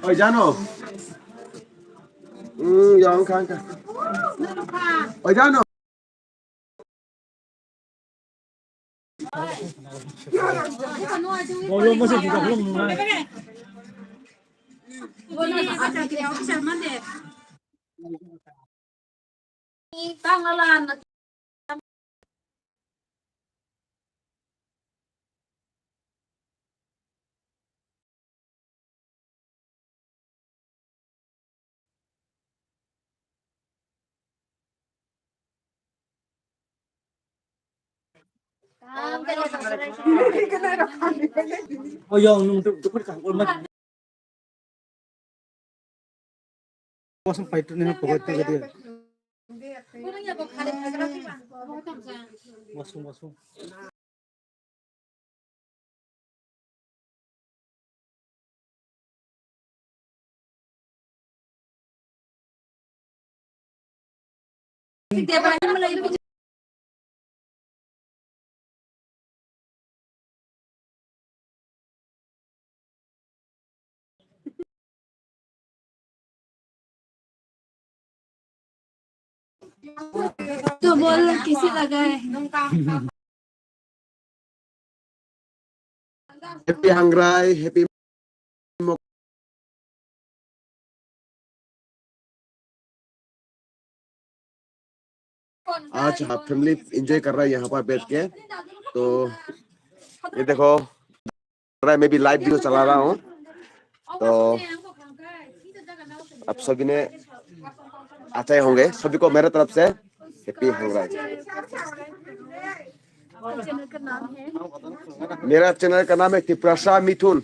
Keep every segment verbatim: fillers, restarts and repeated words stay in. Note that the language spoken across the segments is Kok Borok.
Oi, Jano. Hmm, ya, angka, angka. Oi, Jano. Oh, yang nung tu, tu kan, Wasung pai tu ni pokok tu dia. Wasung, wasung. तो बोल कैसे लगा है? Happy Hangrai, happy Mok-, आज आप family enjoy कर रहा है यहाँ पर बैठ के। तो ये देखो, मैं भी लाइव वीडियो चला रहा हूँ, तो आप सभी ने अच्छा ही होंगे। सभी को मेरे तरफ से हैप्पी हंगराई। मेरा चैनल का नाम है तिप्रसा मिथुन।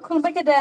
Khumbai khe de.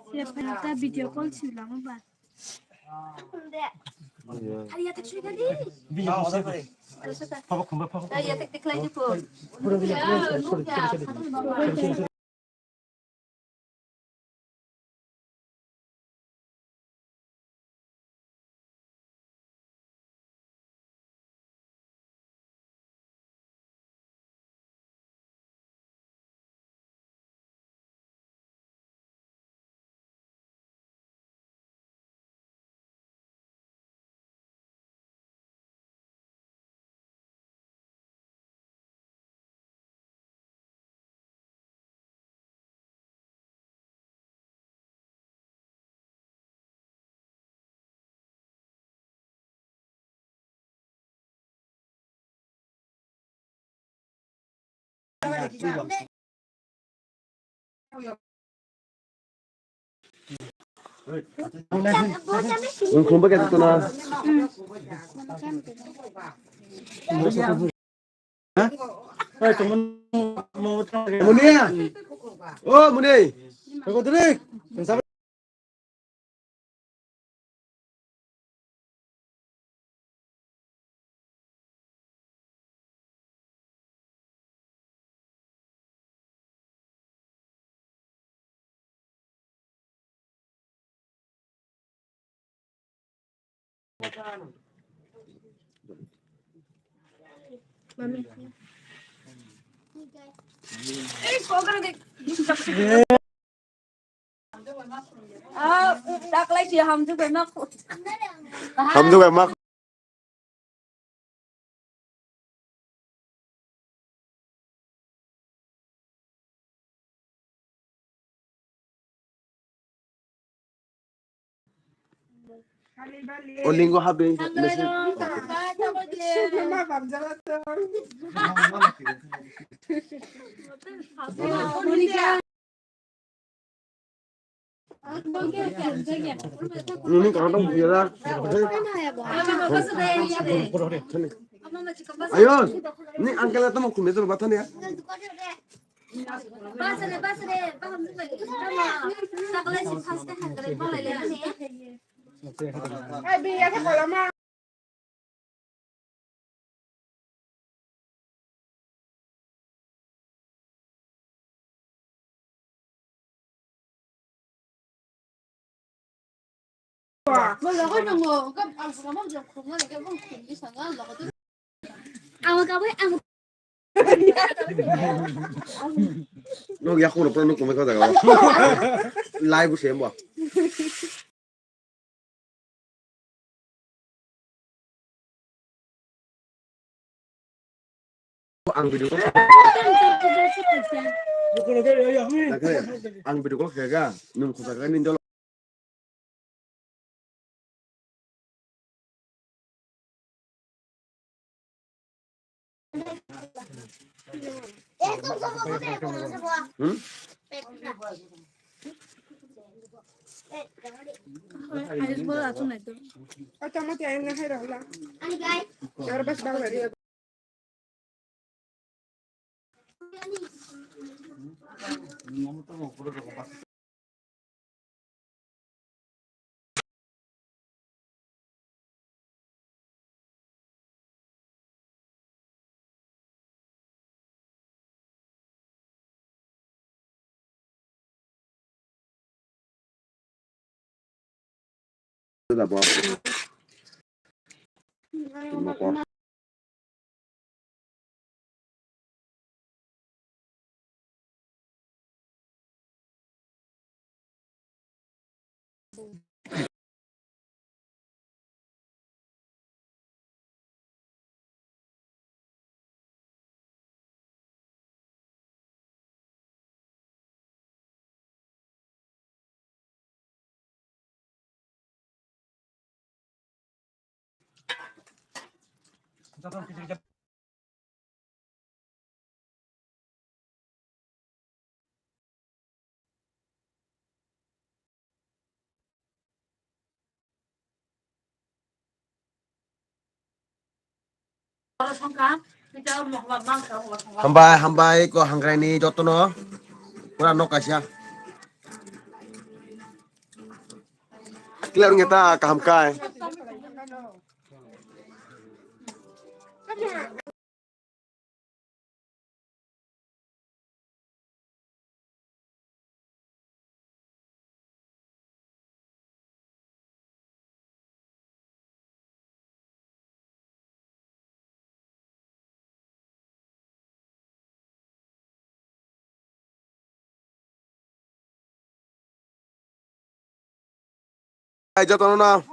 Siya phaina ta video call si lama ba. Iya. Ari ya tak sudah di. Video call. Papa kumba, papa. Ya, ya, tak, tak lagi po. Ya, ya. Nung khumba khe tuna. Muni. O Muni. Ko drik. Mami. Ah, taklai si hamjwk bai ma khu. Hamjwk bai ma. O link o habdi. Nini kaham tong buya da. Ayo, ni uncle tamo kumbe tong bathani ya. Ang kabai ang. Nuk yakung rok nuk kumai kau jaga o. Live bo se mo. Ang video call. Ang video call khaga nung khusa khaga nini dolo. Hmm? Ayos bol ato nai to. Ata mati ayang na hai rahula. Ar bas bang bari. da bo. Nokor. Hambai, hambai, ko hangrai ni jotono. Pura nok kaisa. Clear wngya ta, kaham kai. Hai, jotono no.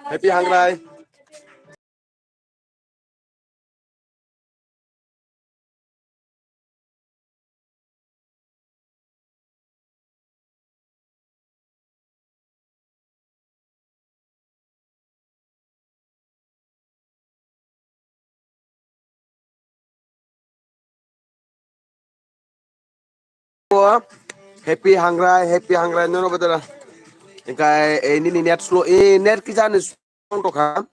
Happy hangrai. Happy hangrai, happy hangrai, nono badala. Engkai, eh, nini net slow, eh, net kisa ni tongtokha.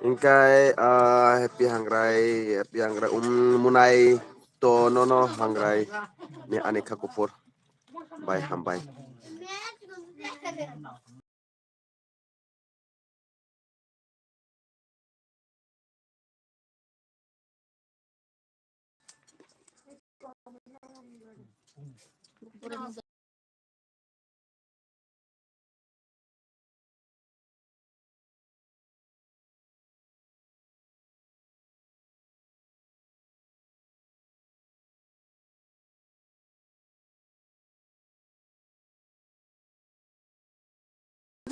Engkai, ah, happy hangrai, happy hangrai, um, munai to nono hangrai ni ani kha kuphur. Bai hambai.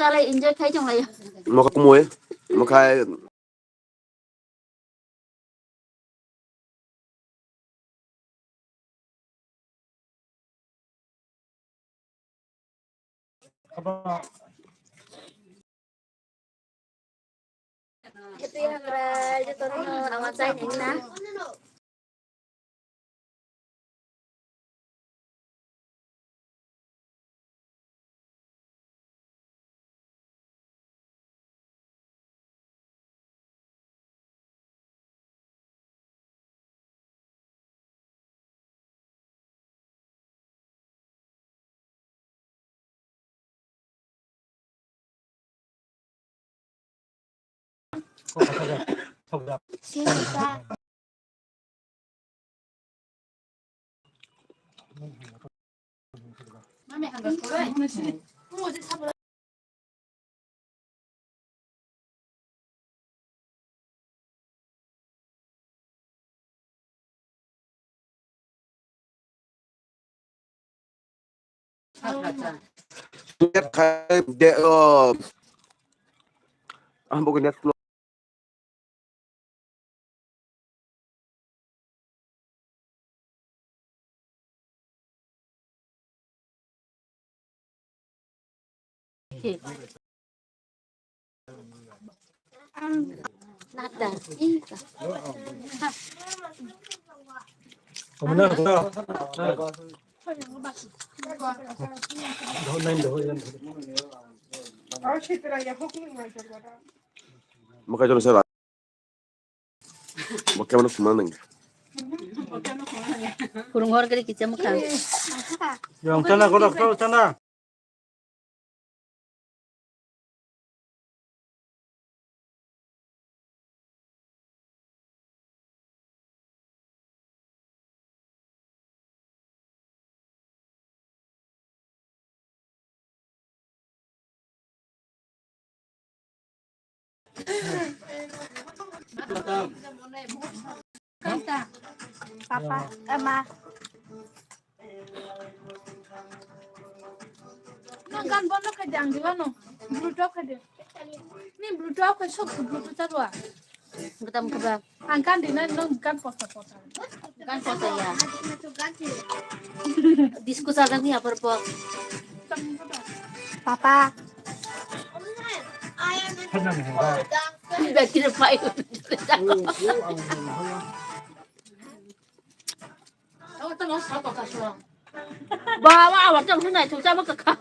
Jalai enjoy khai tong lai. Mokha kumui, mokhai. Ito yung, ah, ito rin, ah, ang atay na. Net khai de, oh. Ah, bukan net slow. Makai jono seba. Makai mana kumana nang. Kurung hor kiri kicha makai. Yang sana, kodok sana. Kanta. Papa, eh, ma. Nang gan bono khai di, ang di bono. Bluetooth khai di. Ni Bluetooth khai sok Bluetooth charwa. Gudam gudam. Ang gan di na nang gan posta posta. Gan posta ya. Disco charger ni apa po? Papa. Ba, awa tang hunai thu chama ka kha.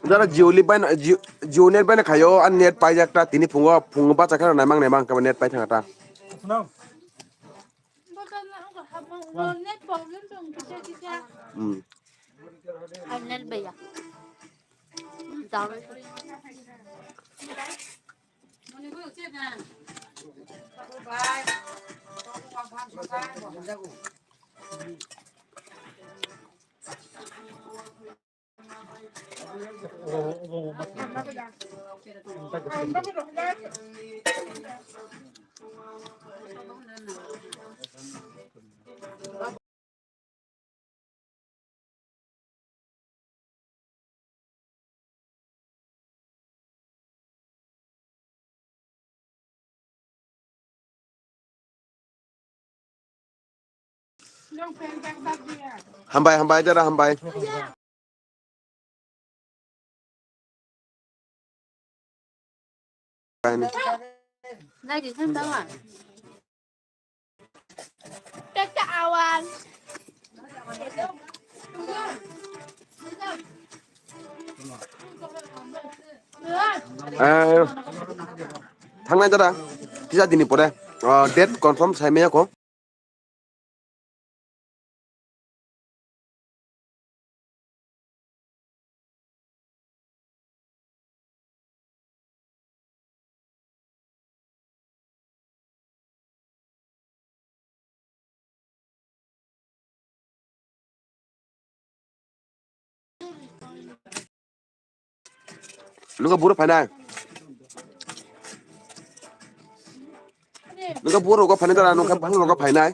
Jara Jio li bai na, Jio, Jio net bai na khayo, an net pai jak ta, tini phungo, phungo bacha khana naimang naimang ka net pai thang ta. Hmm. Ang net bai ya. Download. Hambai, hambai, jara hambai. Nai di sen tama. Tata awan. Eh, thangnai jara, kisa dini pore, ah, date confirm sai maya ko. Nungkha buro phainai. Nungkha buro rogo phainai dara, nungkha bang rogo phainai.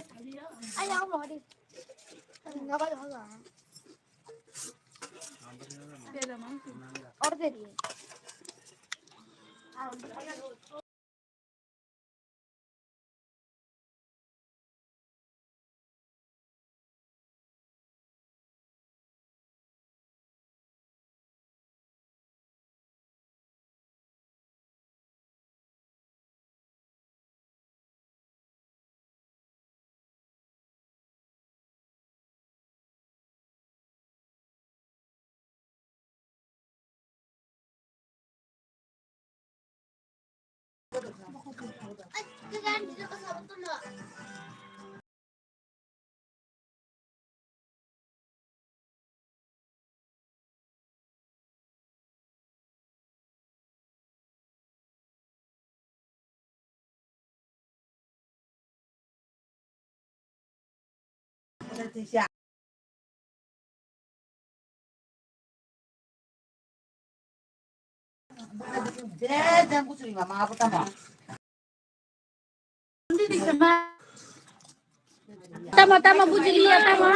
Tama, tama, bujiliya, tama.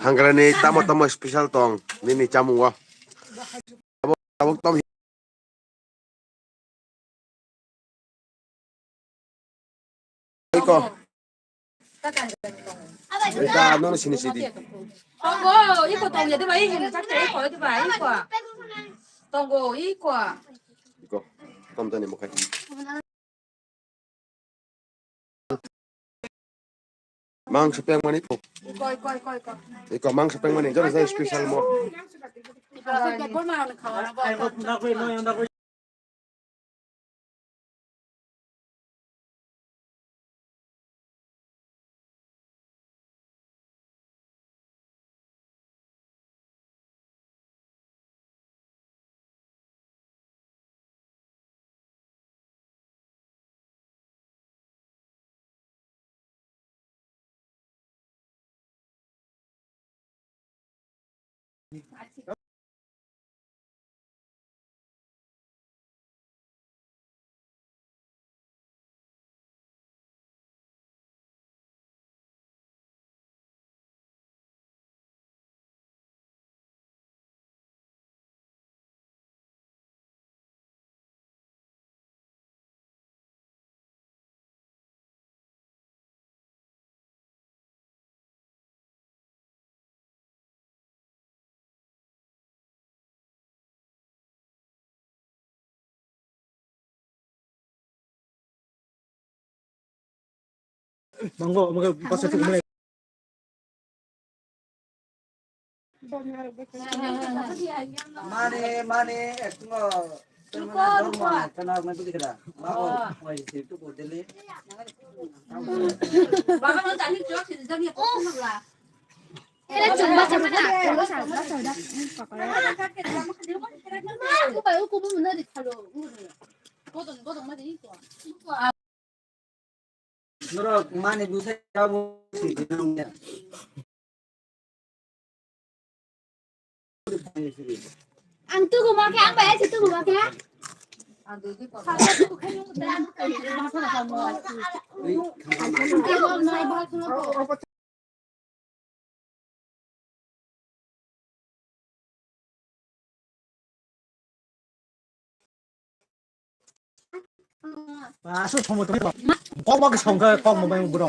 Hangrani tamo tamo special tong nini chamungo. Tabuk, tabuk tom. Iko. Ita nono sini sidi. Tongo, iko tong ya, diba, iko, iko, diba, iko. Tongo, iko. Iko. Tom tani mukai. Mangso pengmani. Koi, koi, koi, koi. Iko mangso pengmani, jora jai special mo. Mango, mango, pasal tu mana? Mane, mane, ekno, mane, dormo, kana, mane, budi kada. Mao, oi, situ bodele. Baba, no, tadi jok, sini jok, ya, kok, kok, lah. Era chumba chumba na, chumba chumba chumba. Aku baru kubu mana di kalau. Bodong, bodong, mana di itu. Norok mani bwsai abo. Ang tugu ma khe, ang bai si tugu ma khe. Aswk somoi tongkha. Kokma khe songkha, kokma bai bro.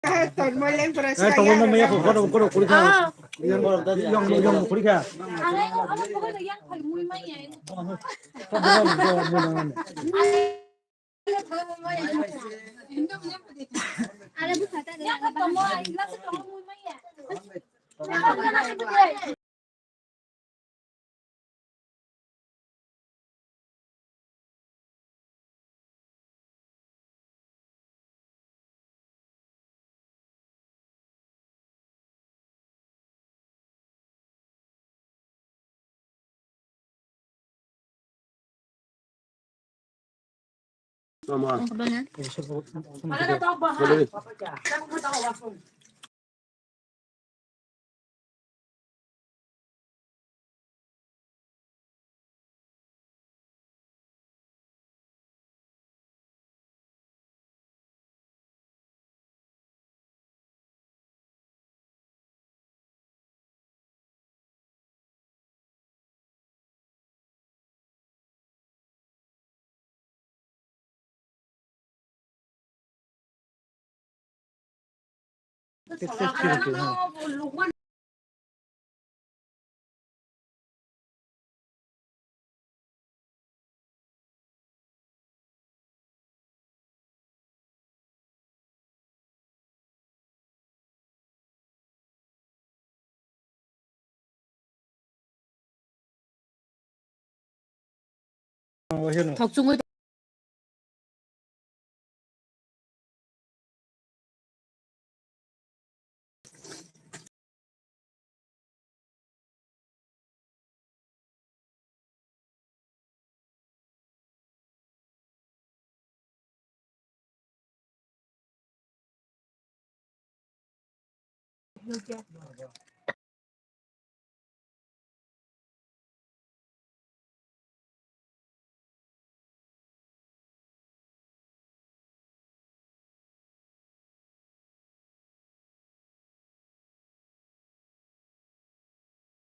Eh, tongma maya kho, kono, kono, kuri kha. Yang, yang, yang kuri kha. Mama. Thok chungwi.